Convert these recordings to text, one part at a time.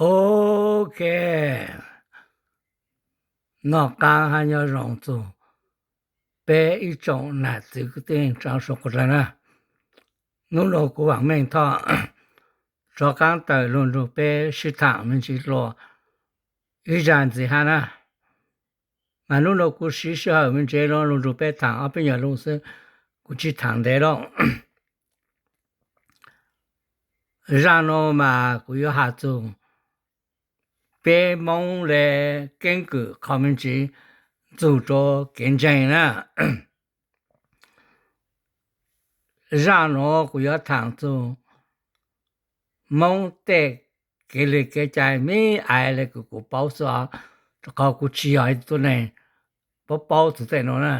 Ok, noj qaab hab nyob zoo txug peb ib tsoom nam txiv kwv tij sawv daws suav dlawg na. Nub nua kuv Vaam Meej Thoj rov qaab tawm lug nrug peb sib thaam me ntsis dlua ib zag ntxiv hab na. Mas nub nua kuv siv sij hawm me ntsis lug nrug peb thaam ob peb nyuas lug xwb, kuv tsi thaam ntev lawm. Zaj nua mas kuv yuav has txug peb Moob le keeb kwm qhov me ntsis txug rua kev ntseeg na. Zaj nuav kuv yuav thaam txug Moob tej kev li kev cai me ais le kws kuv paub xwb, rua qhov kuv tsi yog ib tug tuab neeg paub paub txug tej nuav na.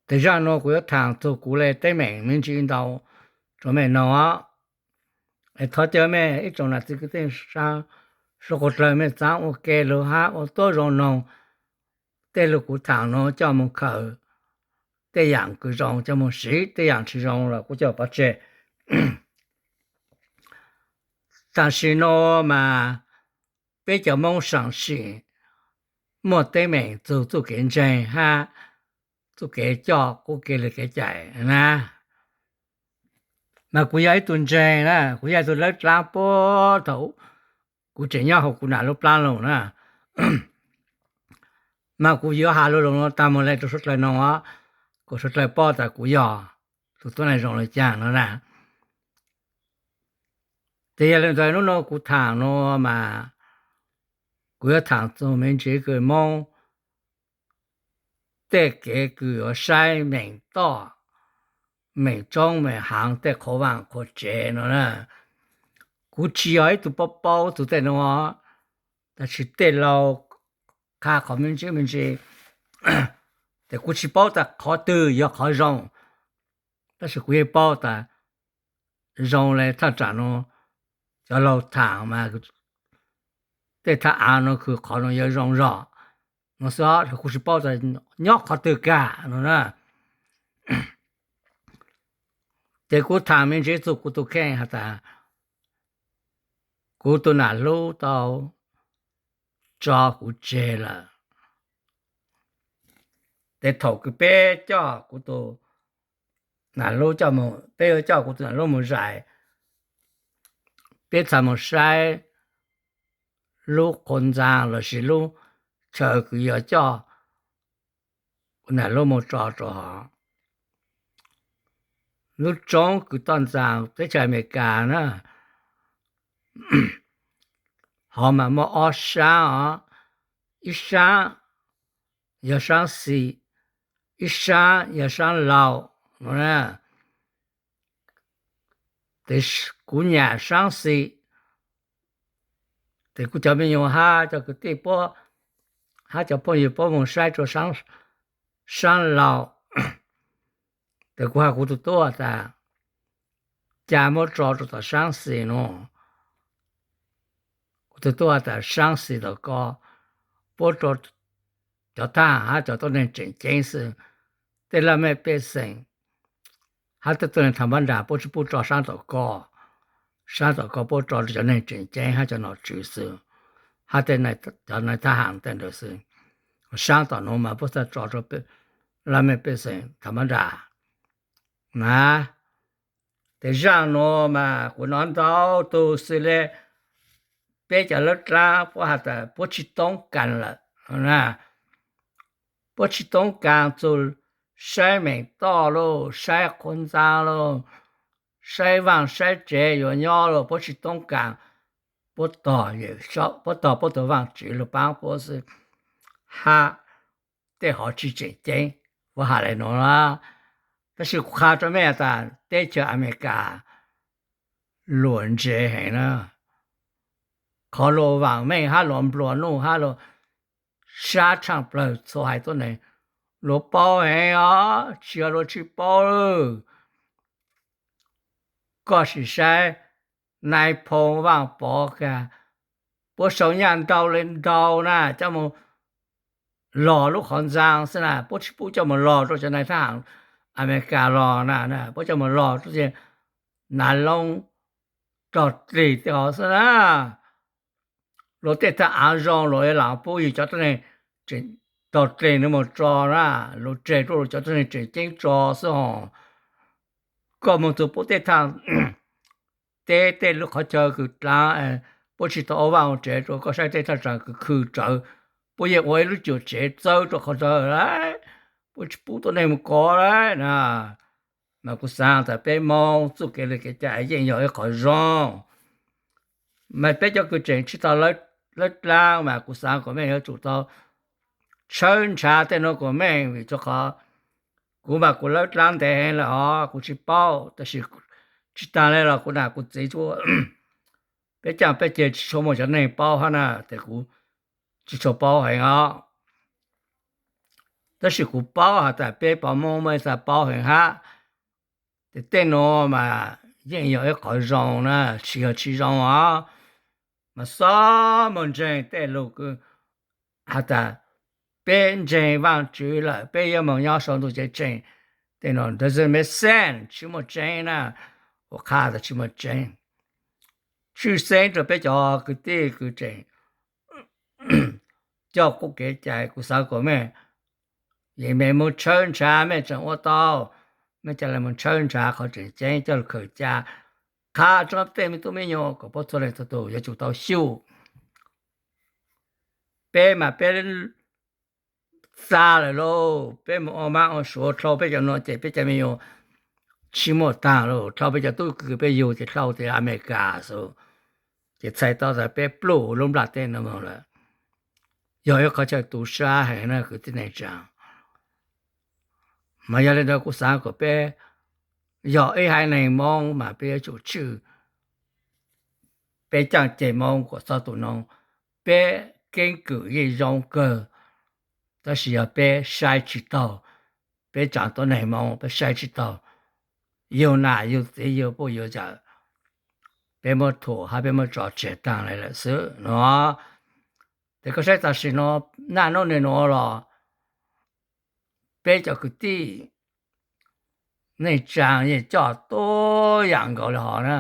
Tes zaj nuav kuv yuav thaam txug kuv le teeb meem me ntsis ntau rua mej noog os. Es thov caw mej ib tsoom nam txiv kwv tij sawv dlawg mej txav ua ke lug hab ua tuab zoo noog tej lug kuv thaam nuav coj moog khaws tej yaam kws zoo, coj moog siv tej yaam tsi zoo los kuv coj pov tseg. Tam sim nuav mas peb cov Moob saam sim muaj teeb meem txug txuj kev ntseeg hab txuj kev coj qub kev li kev cai na. Mas kuv yog ib tug ntseeg na, kuv yog ib tug lawb dlaab puag thaum kuv tseem nyob huv kuv nam lub plaab lug na. Mas kuv yuav has lug lug nuav taag moog le rua suav dlawg noog os, kuas suav dlawg paub tas kuv yog tug tuab neeg zoo le caag no na. Tes yog le ntawd nub nuav kuv thaam nuav mas kuv yuav thaam txug me ntsis kws Moob tej kev kws yuav saib meem toj, meem tsoob meem haav tej qhov vaaj qhov tsev no na. Kuv tsi yog ib tug paub paub txug tej nuav, tab sis tej laug qha qhov me ntsis me ntsis, tes kuv tsi paub tas qhov twg yog qhov zoo, tab sis kuv yeej paub tas zoo le thaaj tsaam nuav cov laug thaam mas tej thaaj aav nuav kws qhov nuav yuav zoo zog no xwb, kuv tsi paub tas nyob qhov twg kag no na. Ces kuv thaam me ntsis txug kuv tus kheej has tas kuv tus nam hlub tau tso kuv tseg lawm. Ces thaum kws peb coj kuv tus nam hlub, peb yuav coj kuv tus nam hlub moog zais, peb txhad moog saib lub qhov ntxaa lossis lub chaw kws yuav coj kuv nam hlub moog tso rua hov. Lub roob kws toj ntxaa teb chaws Amelikas na, hov mas muaj ob saab os, ib saab yog saab xis, ib saab yog saab laug no na. Tes kuv nyam saab xis, tes kuv cov me nyuam hab cov kwv tij puab hab cov phooj ywg puab moog saib rua saab laug. Tes kuv has kuv tus tub tas, cas muab tso rua tom saab xis no? Kuv tus tub has tas saab xis tom ko puab rua cov thab ham hab cov tuab neeg tseem ceeb xwb. Tej laj mej pej xeem hab tej tuab neeg tham npab nras puab tsi pub tso saab tom ko. Saab tom ko puab tso rua cov neeg tseem ceeb hab cov nom tswv xwb, hab tej cov nais thab ham tej ntawd xwb. Saab tom nuav mas puab txhad tso rua laj mej pej xeem tham npab nras na. Tes zaj nuav mas kuv nov ntau tug xws le peb cov lawb dlaab puab has tas puab tsi toob kaas lawm na. Puab tsi toob kaas txug saib meem toj lauj, saib qhov ntxaa lauj, saib vaaj saib tsev yuav nyob lauj, puab tsi toob kaas. Puab tog, puab tog puab tug vaajtswv lug paab puab xwb, hab tej hov tsi tseem ceeb. Puab has le nuav, tab sis kuv qha rua mej tas teb chaws Amelikas luam ntse heev na. Qhov luas vaam meej hab luas nplua nuj hab luas sab tshaaj plawg txhua haiv tuab neeg luas paub heev os, tsi yog luas tsi paub. Koj sim saib nais phoo Vaaj Pov kag, puab sau nyaj nrau le nrau na coj moog log lub qhov ntxaa xwb na, puab tsi pub coj moog log rua cov nais thab ham Amelikas log na, puab coj moog log rua cov nav loob rog dlig tej hov xwb na. Luag tej thaj av zoo luag lam pub yus cov tuab neeg tseem rog dlig no mus tso na, luag tseg rau luag cov tuab neeg tseem ceeb tso xwb hos. Koj mus txug puab tej thaj teb tej lub qhov chaw kws dlaav, puab tsi tau ua vaaj ua tsev rua koj saib tej thaj tsam kws khw rawv, puab yeej ua ib lub cuam tsev txawb rua qhov ntawd lawm, puab tsi pub tuab neeg mus kov lawm na. Mas kuv xaav tas peb Moob txuj kev li kev cai yeej yog ib qhov zoo. Mas peb cov kws tseem tsi tau lawb dlaab mas kuv xaav kuas mej yuav tsum tau tshawb ntshav tej nuav kuas mej, vim rua qhov kuv mas kuv lawb dlaab ntev heev lawm hov kuv tsi paub, tab sis tsi taag le los kuv nam kuv txiv tsuas, peb caaj peb ceg tsi tshua muaj cov neeg paub hab na, tes kuv tsi tshua paub heev os. Tab sis kuv paub has tas peb pab Moob muaj ib txha paub heev hab, tes tej nuav mas yeej yog ib qhov zoo na, tsi yog tsi zoo os. Mas xob moog ntseeg tej lug kws has tas peb ntseeg Vaajtswv lawm peb yuav moog nyob sau ntuj ceeb tsheej, tej nuav doesn't make sense, tsi muaj tseeb na, kuv qha tas tsi muaj tseeb. Tshwj xeeb rua peb cov kwv tij kws tseem coj qub kev cai, kuv xaav kuas mej, mej moog tshawb ntshav mej tseem ua tau, mej ca le moog tshawb ntshav qhov tseem ceeb coj lug khaws ca, qha rua tej me tub me nyuam kom puab txhua leej txhua tug yuav tsum tau xyuj. Peb mas peb xa lawm lauj, peb moog ua mab ua suav dlhau peb cov nuav ces peb cov me nyuam tsi muaj taag lauj, dlhau peb cov tub kws peb yug ces dlhau teb Amelikas xwb, ces txhais tau tas peb pluj lub nplaj teb nuav moog lawm. Yog ib qhov chaw tu sab heev na kwv tij neej tsaa. Mas yog le ntawd kuv xaav kuas peb yog ib haiv neeg Moob mas peb yuav tsum tswj, peb caaj ceg Moob kuas txhob tu noob. Peb keeb kwm yeej zoo kawg, tab sis yog peb saib tsi taug, peb tsaa tuab neeg Moob peb saib tsi taug, yug nam yug txiv yug puj yug ntxawm, peb muab thuam hab peb muab tso tseg taag le lawm xwb no. Tes koj saib tam sim no, naj nub nwg nuav los peb cov kwv tij neej tsaa yeej coj tuab yaam nkaus le hov na.